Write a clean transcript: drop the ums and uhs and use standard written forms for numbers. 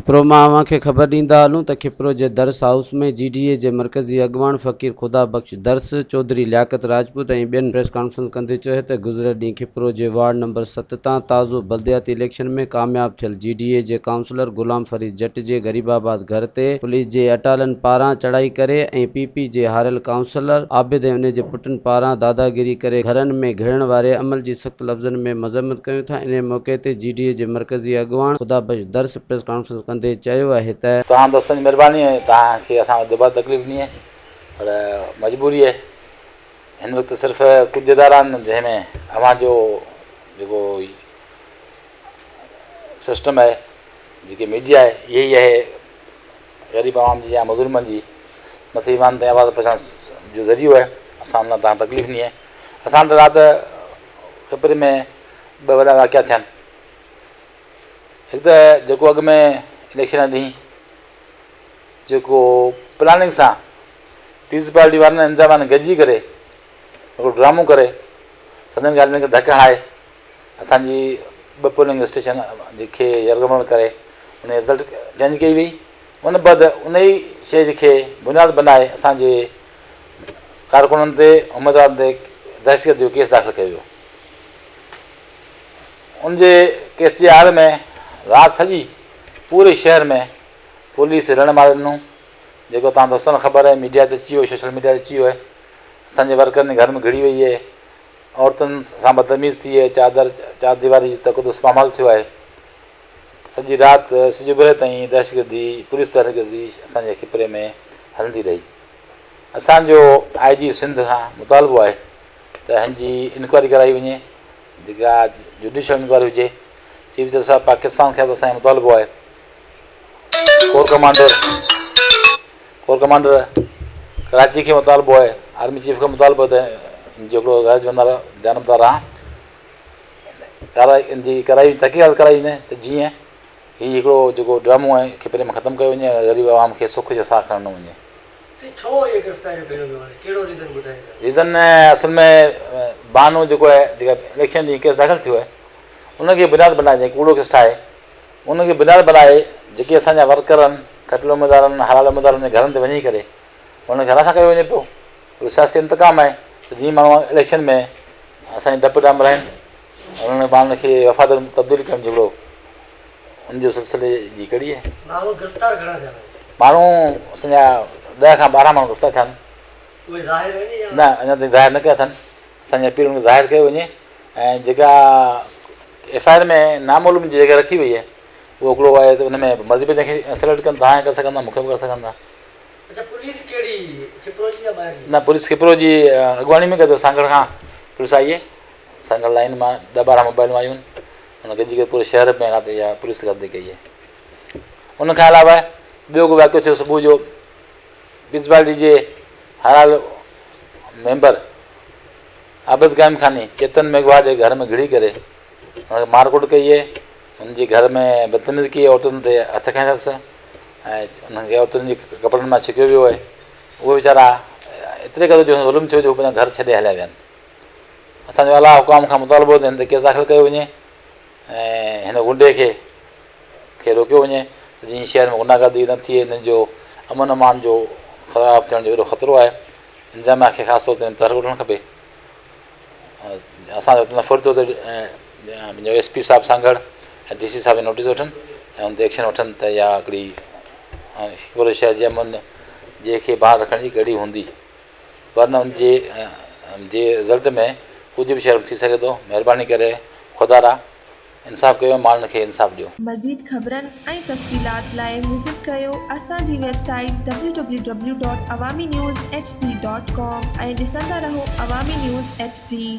کپرو مان اوهان کي خبر ڏيندا هلون ته کپرو جي درس هائوس ۾ جي ڊي اي جي مرڪزي اڳواڻ فقير خدا بخش درس، چوڌري لياقت راجپوت ۽ ٻين پريس ڪانفرنس ڪندي چيو ته گذريل ڏينهن کپرو جي وارڊ نمبر ست تان تازو بلدياتي اليڪشن ۾ ڪامياب ٿيل جي ڊي اي جي ڪائونسلر غلام فريد جٽ جي غريب آباد گهر تي پوليس جي اٽالن پاران چڙهائي ڪري ۽ پي پي جي هاريل ڪائونسلر عابد ۽ ان جي پٽن پاران داداگيري ڪري گهرن ۾ گهڙڻ واري عمل جي سخت لفظن ۾ مذمت ڪيون ٿا انهي موقعي تي جي ڊي اي جي مرڪزي اڳواڻ خدا بخش درس پريس ڪانفرنس ڪندي چيو آهي ته. توهان دوستن جي مهرباني ۽ توهان کي اسان دوباره تڪليف ڏني آهي پر مجبوري آهي هن وقت صرف ڪجهه ادارا آهن جنهن ۾ اوهان جو جيڪو سسٽم آهي جيڪي ميڊيا آهي اهي ئي آهي غريب عوام جي يا مظلومن جي مٿي ايوان تائين آواز پهچائڻ جو ذريعو آهي اسان ان تان تڪليف ڏني آهي اسان وٽ رات خپري ۾ ٻه وڏا واقعا ٿيا آهن هڪ ته جيڪو اڳ ۾ اليڪشن ڏينهن جيڪو پلاننگ سان پيپلز پارٽي وارن انتظامن گڏجي ڪري هڪڙو ڊرامو ڪري سندن گاڏين کي ڌڪ هڻائي اسان جي ٻه پولنگ اسٽيشن کي يرغمال ڪري ان جي رزلٽ چينج ڪئي وئي ان بعد ان ئي شيء کي بنياد بنائي اسان جي ڪارڪنن تي اميدوارن تي دهشتگردي جو ڪيس داخل ڪيو ويو ان جي ڪيس جي آڙ ۾ رات سڄي پوري شهر ۾ پوليس رڻ ماري ڏنو جيڪو تان دوستن خبر آهي ميڊيا تي اچي ويو سوشل ميڊيا تي اچي ويو آهي اسان جي ورڪرن جي گهر ۾ گهڙي وئي آهي عورتن سان بدتميز ٿي آهي چادر چار ديواري جو تقدس پامال ٿيو آهي سڄي رات سج اڀري تائين دهشتگردي پوليس دهشتگردي اسان جي کپري ۾ هلندي رهي اسان جو آء جي سنڌ کان مطالبو آهي ته هن جي انڪوائري ڪرائي وڃي جيڪا جوڊيشل انڪوائري هجي چيف جسٽس آف پاڪستان کي به اسان جو مطالبو آهي corps commander corps commander Karachi کي مطالبو آهي آرمي چيف کي مطالبو آهي ته ان جو هڪڙو غير ذميوار جانبدار ڪارروائي ان جي ڪرائي تحقيقات ڪرائي وڃي ته جيئن هي هڪڙو جيڪو ڊرامو آهي کي پري ۾ ختم ڪيو وڃي ۽ غريب عوام کي سک جو ساهه کڻڻ نه وڃي. سائين ڇو اهي گرفتاريون ڪيون ويون هاڻي ڪهڙو ريزن ٻڌايو ويو؟ ريزن اصل ۾ بهانو جيڪو آهي جيڪا اليڪشن ڏينهن ڪيس داخل ٿيو آهي ان کي بنياد بنائي جيڪي ڪوڙو ڪيس ٺاهي ان کي بنياد بنائي جيڪي اسان جا ورڪر آهن کٽل اميدوارن حلال اميدوارن جي گهرن تي وڃي ڪري انهن کي هراسان ڪيو وڃي پيو اهو سياسي انتقام آهي ته جيئن ماڻهو اليڪشن ۾ اسان جي ڊپ ڏانهن رهن انهن پاڻ کي وفادار تبديل ڪرڻ جهڙو ان جو سلسلي جي ڪڙي آهي. ماڻهو گرفتار گهڻا ٿيا آهن؟ ماڻهو اسان جا ڏهه کان ٻارهن ماڻهو گرفتار ٿيا آهن. اهي ظاهر آهن يا؟ نه اڃا تائين ظاهر نه ڪيا اٿن. اسان جي اپيل ان کي ظاهر ڪيو وڃي ۽ جيڪا ايف I R ۾ نامعلوم جي جيڪا رکي وئي آهي اهو هڪڙو آهي ته ان ۾ مرضي پئي جنهن کي سليڪٽ ڪن توهان ڪري سگهندا مون کي به ڪري سگهندا. اڇا پوليس ڪهڙي کپرو جي يا ٻاهر جي؟ نه پوليس کپرو جي اڳواڻي ۾ ڪيو سانگهڙ کان پوليس آئي آهي سانگهڙ لائين مان ڏهه ٻارهن موبائلون آيون آهن ان گڏجي ڪري پوري شهر ۾ رات اها پوليس گردي ڪئي آهي ان کان علاوه ٻيو هڪ واقعو ٿيو صبح جو پيپلز جي حلال ميمبر عابد قائم خاني چيتن ميگهواڙ جي گهر ۾ گهڙي ڪري هن کي مار ڪٽ ڪئي آهي هن جي گهر ۾ بدتميزي ڪئي عورتن تي هٿ کنيا اٿس ۽ انهن کي عورتن جي ڪپڙن مان ڇڪيو ويو آهي اهي ويچارا ايتري قدر جو ظلم ٿيو جو پنهنجا گهر ڇڏي هليا ويا آهن اسان جو اعليٰ حڪام کان مطالبو ته هن تي ڪيس داخل ڪيو وڃي ۽ هن غنڊي کي کي روڪيو وڃي ته جيئن شهر ۾ غنڊا گردي نه ٿئي هنن جو امن امان جو خراب ٿيڻ جو وڏو خطرو آهي انتظاميا کي خاص طور تي تحرڪ وٺڻ کپي اسان جو فوري طور تي پنهنجو ايس پي صاحب سانگهڙ ۽ ڊي سي صاحب نوٽيس وٺن ۽ ان تي ايڪشن وٺن ته اها هڪڙي پوري شهر جي امن جي کي بحال رکڻ جي ڪهڙي هوندي ورنه ان جي جي رزلٽ ۾ ڪجهه به شهر ۾ ٿي سگهي ٿو مهرباني ڪري خدارا انصاف ڪيو ماڻهن کي انصاف ڏيو. مزيد خبرن ۽ تفصيلات لاء وزٽ ڪريو اسان جي website W W W dot Awami news H D dot com ۽ ڏسندا رهو عوامي نيوز ايڇ ڊي.